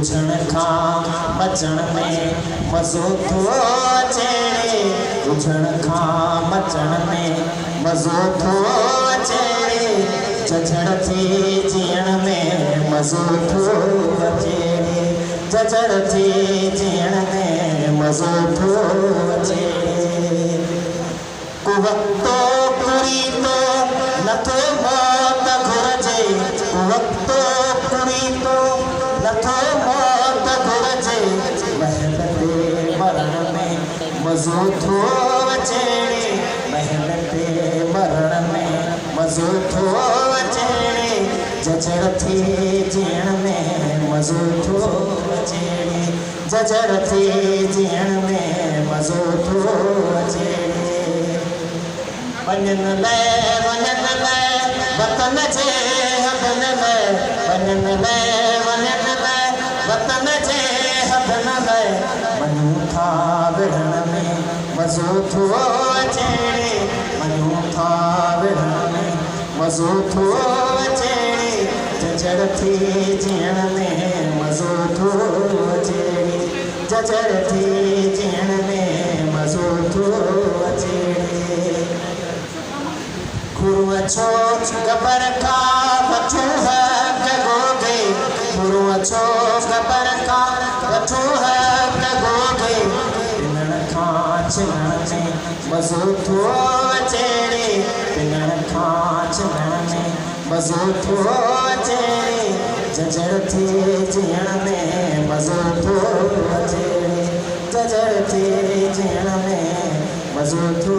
رجهڻ کان مچڻ ۾ مزو ٿو اچي ڙي. رجهڻ کان مچڻ ۾ مزو ٿو اچي ڙي. ججهڙ ٿي جيئڻ ۾ مزو ٿو اچي ڙي. ججهڙ ٿي جيئڻ ۾ مزو ٿو اچي ڙي. ڪو وقتو پوريتو نٿو موت گهرجي. ڪو وقتو پوريتو نٿو موت گهرجي. مهل تي مرڻ ۾ مزو ٿو اچي ڙي. مهل تي مرڻ ۾ مزو ٿو اچي ڙي. ججهڙ ٿي جيئڻ ۾ مزو ٿو اچي ڙي. ججهڙ ٿي جيئڻ ۾ مزو ٿو اچي ڙي. وڃن لئه وڃن لئه وطن جي حدن لئه. وڃن لئه وڃن لئه وطن جي حدن لئه. مڃون ٿا وڙهڻ ۾ مزو ٿو اچي ڙي. مڃون ٿا وڙهڻ ۾ مزو ٿو اچي ڙي. ججهڙ ٿي جيئڻ ۾ مزو ٿو اچي ڙي. ججهڙ ٿي جيئڻ ۾ مزو ٿو اچي ڙي. گهرون ڇو گبر کان وٺون حق گوگي. گهرون ڇو گبر کان وٺون حق گوگي. پنڻ کان ڇنڻ ۾ مزو ٿو اچي ڙي. پنڻ کان ڇنڻ ۾ مزو ٿو اچي ڙي. ججهڙ ٿي جيئڻ ۾ مزو ٿو اچي ڙي. ججهڙ ٿي جيئڻ ۾ مزو ٿو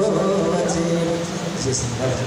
اچي ڙي. جي سائين.